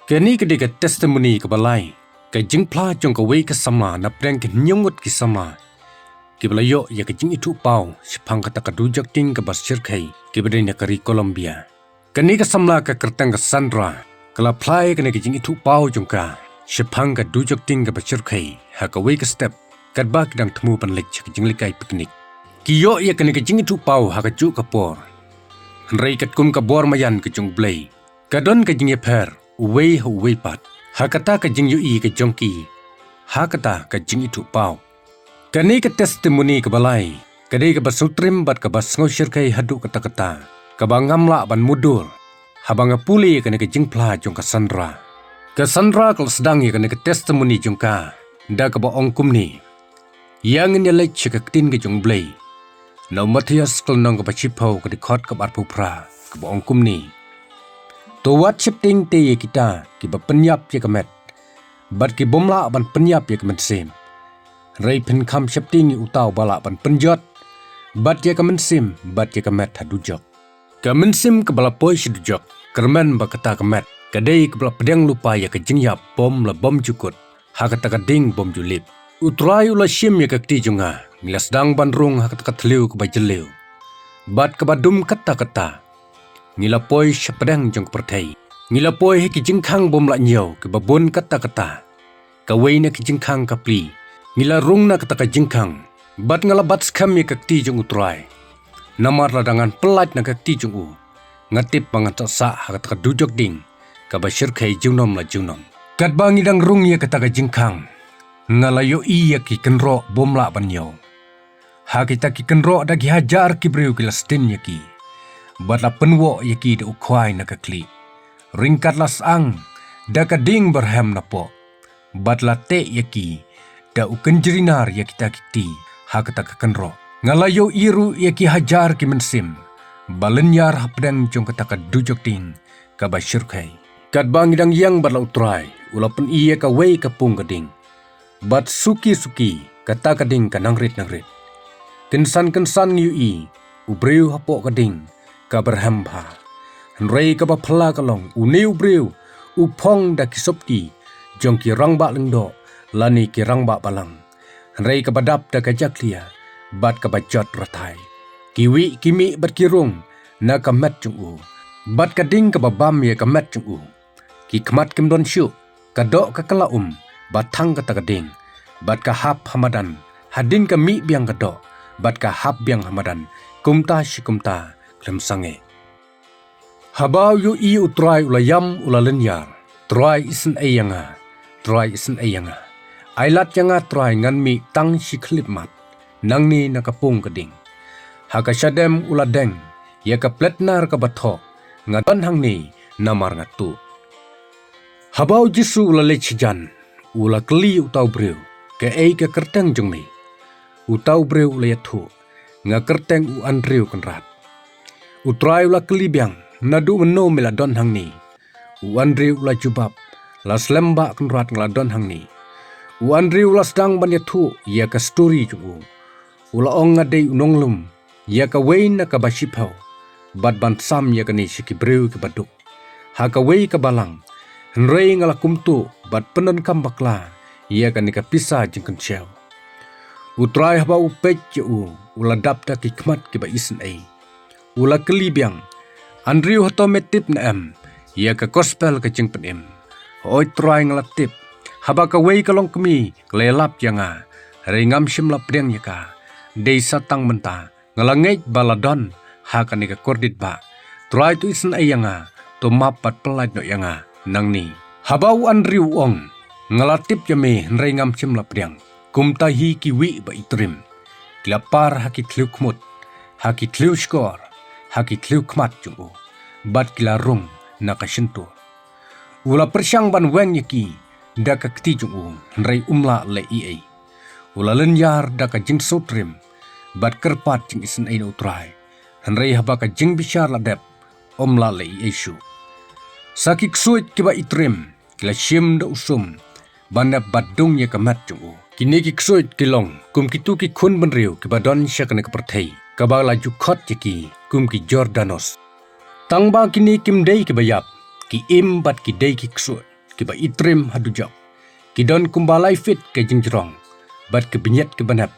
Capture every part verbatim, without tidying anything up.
Kane ka dei ka testimony kaba lai, ka jingphla jong kawei ka samla na pdeng ki hynñiew ngut ki samla kiba la ïoh ïa ka jingithuh paw shaphang kata ka dujok ding kaba shyrkhei, kiba dei na ka ri Colombia. Kane ka samla ka kyrteng ka Sandra, ka la phla ïa kane ka jingithuh paw jong ka shaphang ka dujok ding kaba shyrkhei ha kawei ka step, katba ki dang thmu ban leit sha ka jingleit kai picnic. Ki ïoh ïa kane ka jingithuh paw ha kajuh ka por. Hynrei katkum ka bor maïan ka jong U Blei, ka don ka jingïapher uwei ha uwei pat ha kata ka jingïohi ka jong ki ha kata ka jingithuh paw. Kane ka testimony kaba lai ka dei kaba sngewtriem bad kaba sngewshyrkhei haduh katta katta, kaba ngam lah ban mutdur haba nga pule ïa kane ka jingphla jong ka Sandra. Ka Sandra ka la sdang ïa kane ka testimony jong ka da kaba ong kumne: Ïa ngin ïa leit sha ka ktien ka jong U Blei. Na u Mathaios ka lynnong kaba shiphew, ka dkhot kaba arphew phra, kaba ong kumne: To wat sheptieng te ïa kita kiba pynïap ïa ka met bad ki bym lah ban pynïap ïa ka mynsiem. Hynrei phin kham sheptieng ïa uta uba lah ban pynjot bad ïa ka mynsiem bad ïa ka met ha dujok. Ka mynsiem kaba la poi sha dujok, kyrmen ba kata ka met ka dei kaba la pdiang lypa ïa ka jingïap bym la bymjukut ha kata ka ding bymjulip. U Trai u la shim ïa ka kti jong nga, ngi la sdang ban rung ha kata ka thliew kaba jylliew bad kaba dum katta katta. Ngi la poi sha pdeng jong ka pyrthei. Ngi la poi ha ki jingkhang bym lah ñiew kiba bun katta katta. Kawei na ki jingkhang ka plie. Ngi la rung na kata ka jingkhang bad nga la bat skhem ïa ka kti jong U Trai. Namar lada ngan pyllait na ka kti jong u, nga tip ba ngan sah sah ha kata ka dujok ding kaba shyrkhei junom la junom. Katba ngi dang rung ïa kata ka jingkhang, nga la ïohi ïa ki kynroh bym lah ban ñiew. Ha kita ki kynroh da ki hajar ki briew ki la sdien ïa ki bad la pynwoh ïa ki da u khwai na ka khlieh. Ryngkat la syang da ka ding barhem napoh bad la teh ïa ki da u kynjri nar ïa kita ki kti ha kata ka kynroh. Nga la ïohi ruh ïa ki hajar ki mynsiem ba lynñiar hapdeng jong kata ka dujok ding kaba shyrkhei. Katba ngi dang ïeng bad la U Trai u la pyni ïa kawei ka pung ka ding bad suki suki kata ka ding ka nang rit nang rit. Kynsan kynsan ngi ïohi u briew hapoh ka ding ka barhem bha. Hynrei kaba phylla ka long, une u briew u phong da ki sopti jong ki rangbah lyngdoh lane ki rangbah balang. Hynrei kaba dap da ka jakhlia bad kaba jot rathai. Ki wih ki mih bad ki rung na ka met jong u bad ka ding kaba bam ïa ka met jong u. Ki khmat kim don shuh, ka doh ka kylla um ba thang kata ka ding bad ka hap ha madan. Hadien ka mih biang ka doh bad ka hap biang ha madan, kumta shi kumta khlem sangeh. Haba u ïohi U Trai u la ïam u la lynñiar: Trai isynei ïa nga, Trai isynei ïa nga. Ai lad ïa nga Trai ngan mih tang shi khyllipmat nangne na ka pung ka ding. Ha ka shadem u la deng ïa ka plet nar kaba thoh: Nga don hangne namar nga tuh. Haba U Jisu u la leit shajan, u la kylli uta u briew: Kaei ka kyrteng jong me? Uta u briew u la ïathuh: Nga kyrteng u Andrew Kynrad. U Trai u la kylli biang: Naduh mynno me la don hangne? U Andrew u la jubab: La slem Bah Kynrad, nga la don hangne. U Andrew u la sdang ban ïathuh ïa ka stori jong u. U la ong: Nga dei u nonglum ïa kawei na kaba shiphew bad ban sam ïa kane sha ki briew kiba duk ha kawei ka balang. Hynrei nga la kumtuh bad pyndonkam bakla ïa kane ka pisa jingkynshew. U Trai haba u peit ïa u, u la dap da ki khmat kiba isynei. U la kylli biang: Andrew, hato me tip ne em ïa ka gospel ka jingpynim? Hooid Trai, nga la tip. Haba kawei ka longkmie ka la ïalap ïa nga, hynrei ngam shym la pdiang ïa ka. Dei sa tang mynta nga la ngeit ba la don ha kane ka kordit bah. Trai, to isynei ïa nga, to map bad pyllait noh ïa nga nangne. Haba u Andrew u ong: Nga la tip ïa me hynrei ngam shym la pdiang, kumta hi ki wih ba itrim ki la par ha ki thliew khmut, ha ki thliew shkor, ha ki thliew khmat jong u, bad ki la rung na ka shyntur. U la pyrshang ban weng ïa ki da ka kti jong u, hynrei um lah leh ei ei. U la lynñiar da ka jingsngewtriem bad kyrpad jingisynei na U Trai. Hynrei haba ka jingbishar la dep, um lah leh ei ei shuh. Sa ki ksuid kiba itrim ki la shim da u sum ban ïap bad dung ïa ka met jong u. Kine ki ksuid ki long kum kito ki khun bynriew kiba don sha kane ka pyrthei kaba la ju khot ïa ki kum ki Jordanos. Tangba kine kim dei kiba ïap, ki im bad ki dei ki ksuid. kiba itrim haduh jok. Ki don kumba lai fit ka jingjrong, bad ki bniat kiba nep.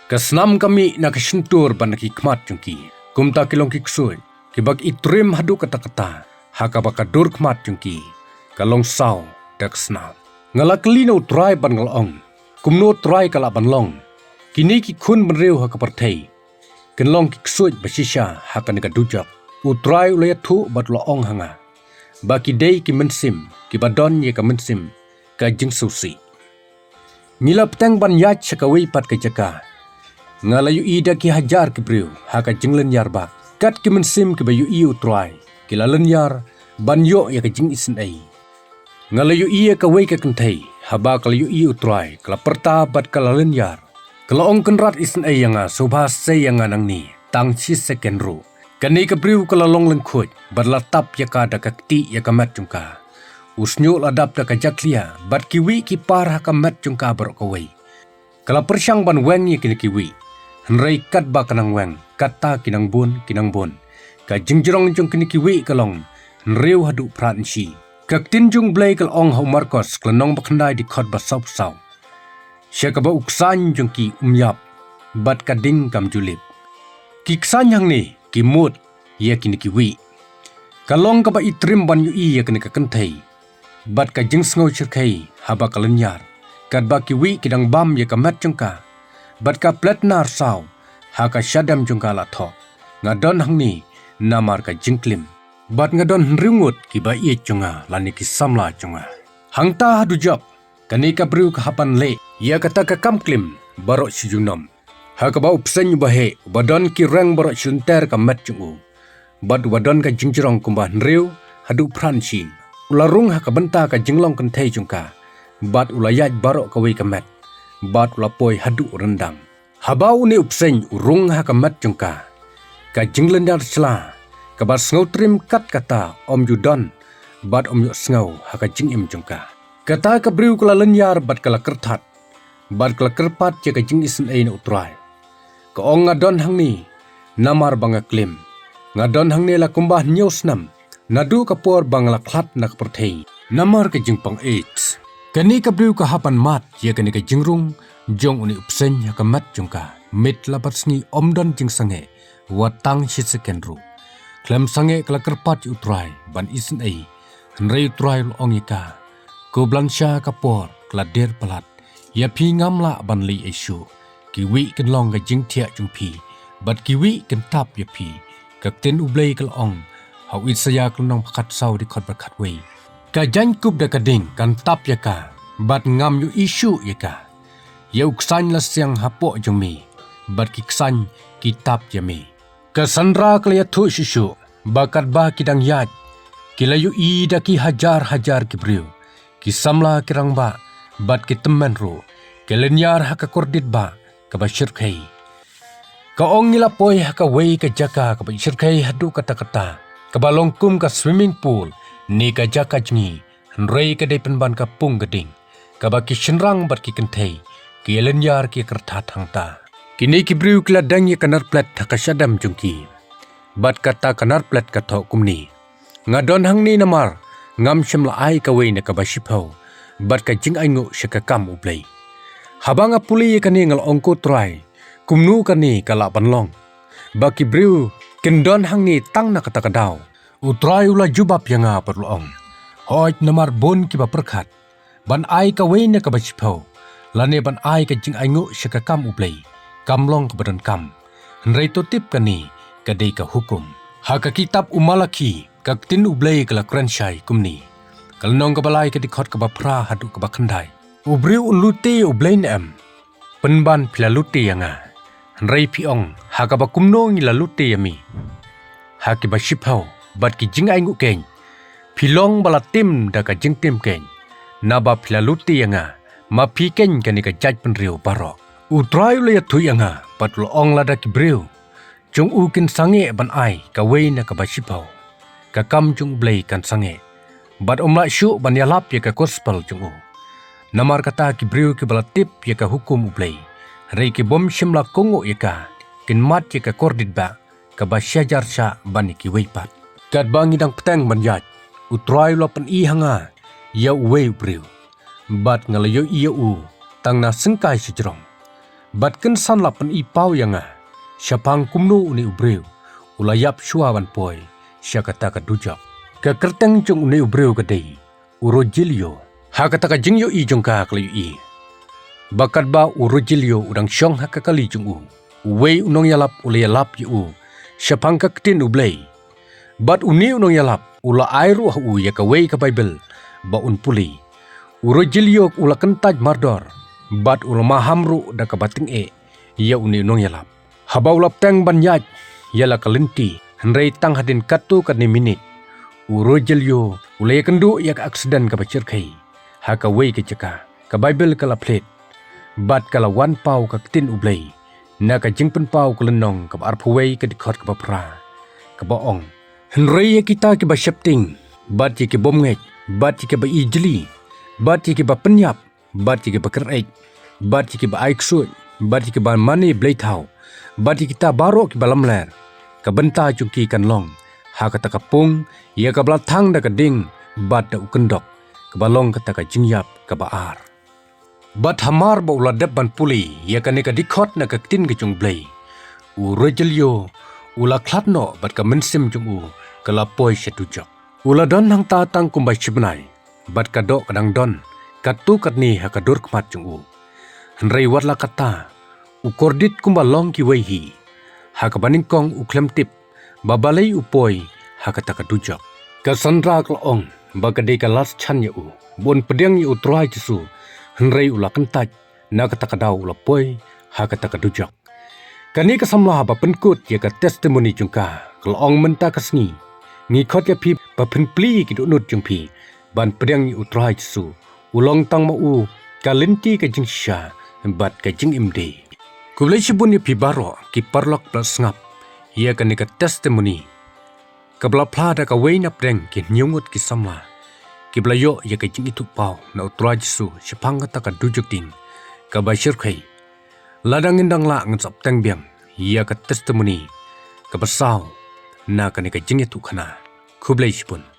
Ka snam ka mih na ka shyntur bad na ki khmat jong ki. Kumta ki long ki ksuid, kiba itrim haduh katta katta, ha kaba ka dur khmat jong ki ka long saw da ka snam. Nga la kylli na U Trai bad nga la ong, kumno Trai ka lah ban long? Kine ki khun bynriew ha ka pyrthei kin long ki ksuid ba shisha ha kane ka dujok. U Trai u la ïathuh bad u la ong ha nga ba ki dei ki mynsiem kiba don ïa ka mynsiem ka jingsngewsih. Ngi la bteng ban ïaid sha kawei pat ka jaka. Nga la ïohi da ki hajar ki briew ha ka jinglynñiar bah, kat ki mynsiem kiba ïohi U Trai, ki la lynñiar ban ïoh ïa ka jingisynei. Nga la ïohi ïa kawei ka kynthei, haba ka la ïohi U Trai, ka la pyrta bad ka la lynñiar. Ka la ong, Kynrad isynei ïa nga, sngewbha sei ïa nga nangne tang shi second ruh. Kane ka briew ka la long lyngkhuid bad la tap ïa ka da ka kti ïa ka met jong ka. U shñiuh la dap da ka jakhlia bad kiwei ki par ha ka met jong ka baroh kawei. Ka la pyrshang ban weng ïa kine kiwei, hynrei katba ka nang weng, katta ki nang bun, ki nang bun. Ka jingjrong jong kine kiwei ka long hynriew haduh phra inshi. Ka ktien jong U Blei ka la ong ha u Markos, ka lynnong ba khyndai, dkhot ba sawphew saw. Sha kaba u ksain jong ki um ïap, bad ka ding kam ju lip. Ki ksain hangne ki mut ïa kine kiwei. Ka long kaba itrim ban ïohi ïa kane ka kynthei, bad ka jingsngew shyrkhei haba ka lynñiar. Katba kiwei ki dang bam ïa ka met jong ka, bad ka plet nar saw ha ka shadem jong ka la thoh, Nga don hangne namar ka jingklim, bad nga don hynriew ngut kiba ïeit jong nga lane ki samla jong nga. Hangta haduh jok, kane ka briew ka hap ban leh ïa kata ka kam klim baroh shi junom. Ha kaba u bseiñ uba heh, uba don ki reng baroh shi lynter ka met jong u, bad uba don ka jingjrong kumba hynriew haduh phra inshi, u la rung ha ka bynta ka jinglong kynthei jong ka, bad u la ïaid baroh kawei ka met, bad u la poi haduh ryndang. Haba une u bseiñ u rung ha ka met jong ka, ka jinglynñiar shla kaba sngewtriem kat kata ym ju don, bad ym ïohsngew ha ka jingim jong ka. Kata ka briew ka la lynñiar bad ka la kyrthat, bad ka la kyrpad ïa ka jingisynei na U Trai. Ka ong, Nga don hangne namar ba nga klim. Nga don hangne la kumba hynñiew snem, naduh ka por ba nga la khlad na ka pyrthei namar ka jingpang AIDS. Kane ka briew ka hap ban mad ïa kane ka jingrung jong une u bseiñ ha ka met jong ka. Miet la bad sngi ym don jingsangeh wat tang shi second ruh. Khlem sangeh ka la kyrpad ïa U Trai ban isynei. Hynrei U Trai u la ong ïa ka, Ko blan sha, ka por ka la dier palat. Ïa phi ngam lah ban leh ei shuh. Kiwei kin long ka jingthiah jong phi, bad kiwei kin tap ïa phi. Ka ktien U Blei ka la ong ha u Isaïah ka lynnong ba khatsaw, dkhot ba khatwei, Ka jaiñkup da ka ding kan tap ïa ka, bad ngam ïohi shuh ïa ka. Ïa u ksain la siang hapoh jong me, bad ki ksain ki tap ïa me. Ka synra ka la ïathuh shuh shuh ba katba ki dang ïaid, ki la ïohi da ki hajar hajar ki briew, ki samla, ki rangbah, bad ki tymmen ruh, ki lynñiar ha ka kordit bah kaba shyrkhei. Ka ong, Ngi la poi ha kawei ka jaka kaba shyrkhei haduh katta katta, kaba long kum ka swimming pool ne ka jaka jngi, hynrei ka dei pynban ka pung ka ding, kaba ki shynrang bad ki kynthei ki ïa lynñiar, ki ïa kyrthat hangta. Kine ki briew ki la deng ïa ka narplet ha ka shadem jong ki, bad kata ka narplet ka thoh kumne, Nga don hangne namar ngam shym la ai kawei na kaba shiphew bad ka jingainguh sha ka kam U Blei. Haba nga pule ïa kane, nga la ong, Ko Trai, kumno kane ka lah ban long, ba ki briew kin don hangne tang na kata ka daw? U Trai u la jubab ïa nga bad u la ong, Hooid, namar bun kiba pyrkhat ban ai kawei na kaba shiphew, lane ban ai ka jingainguh sha ka kam U Blei, kam long kaba donkam. Hynrei to tip, kane ka dei ka hukum. Ha ka kitab u Malakhi, ka ktien U Blei ka la kren shai kumne, ka lynnong kaba lai, ka dkhot kaba phra haduh kaba khyndai, U briew un lute ïa U Blei ne em? Pynban phi la lute ïa nga. Hynrei phi ong, Ha kaba kumno ngi la lute ïa me? Ha kiba shiphew bad ki jingainguh keiñ phi long ba la tim da ka jingtim keiñ, naba phi la lute ïa nga, ma phi keiñ kane ka jaitbynriew baroh. U Trai u la ïathuh ïa nga bad u la ong, Lada ki briew jong u kin sangeh ban ai kawei na kaba shiphew, ka kam jong U Blei kan sangeh, bad um lah shuh ban ïalap ïa ka gospel jong u. Namar kata, ki briew kiba la tip ïa ka hukum U Blei, hynrei ki bym shym la kohnguh ïa ka, kin mad ïa ka kordit bah kaba shi hajar shah ban ïa kiwei pat. Katba ngi dang bteng ban ïaid, U Trai u la pyni ha nga ïa uwei u briew, bad nga la ïohi ïa u tang na syngkai shajrong. Bad kynsan la pyni paw ïa nga shaphang kumno une u briew u la ïap shuwa ban poi sha kata ka dujok. Ka kyrteng jong une u briew ka dei u Rogelio. Ha kata ka jingïohi jong ka, ka la ïohi ba katba u Rogelio u dang shong ha ka kali jong u, uwei u nongïalap u la ïalap ïa u shaphang ka ktien U Blei. Bad une u nongïalap u la ai ruh ha u ïa kawei ka Baibl ba un pule. U Rogelio u la kyntait mardor bad u la maham ruh da kaba tyngeh ïa une u nongïalap. Haba u la bteng ban ïaid ïa la ka lynti, hynrei tang hadien katto katne minit, u Rogelio u la ïakynduh ïa ka aksiden kaba shyrkhei ha kawei ka jaka. Ka Baibl ka la phlid bad ka la wan paw ka ktien U Blei na ka Jingpynpaw ka lynnong kaba arphew wei, ka dkhot kaba phra, kaba ong: Hynrei ïa kita kiba sheptieng, bad ïa ki bymngeit, bad ïa kiba ijli, bad ïa kiba pynïap, bad ïa kiba kyr-eit, bad ïa kiba ai ksuid, bad ïa kiba mane bleithaw, bad ïa kita baroh kiba lamler, ka bynta jong ki kan long ha kata ka pung ïa kaba la thang da ka ding bad da u kyndok, kaba long kata ka jingïap kaba ar. Bad hamar ba u la dep ban pule ïa kane ka dkhot na ka ktien ka jong U Blei, u Rogelio u la khlad noh bad ka mynsiem jong u ka la poi sha dujok. U la don hangta tang kumba shi bnai, bad ka doh ka dang don katto katne ha ka dur khmat jong u. Hynrei wat la katta, u kordit kumba long kiwei hi, ha kaba nyngkong u khlem tip ba balei u poi ha kata ka dujok. Ka Sandra ka la ong ba ka dei ka last chance ïa u ba un pdiang ïa U Trai Jisu, hynrei u la kyntait, na kata ka daw u la poi ha kata ka dujok. Kane ka samla haba pynkut ïa ka testimony jong ka, ka la ong: Mynta ka sngi ngi khot ïa phi ba phin plie ïa ki dohnud jong phi ban pdiang ïa U Trai Jisu. U long tang ma u ka lynti ka jingshisha bad ka jingim die. Khublei shibun ïa phi baroh ki paralok ba la sngap ïa kane ka testimony kaba la phla da kawei na pdeng ki hynñiew ngut ki samla kiba la ïoh ïa ka jingithuhpaw na U Trai Jisu shaphang kata ka dujok ding kaba shyrkhei. Lada ngin dang lah, ngin sa bteng biang ïa ka testimony kaba saw na kane ka jingïathuhkhana. Khublei shibun.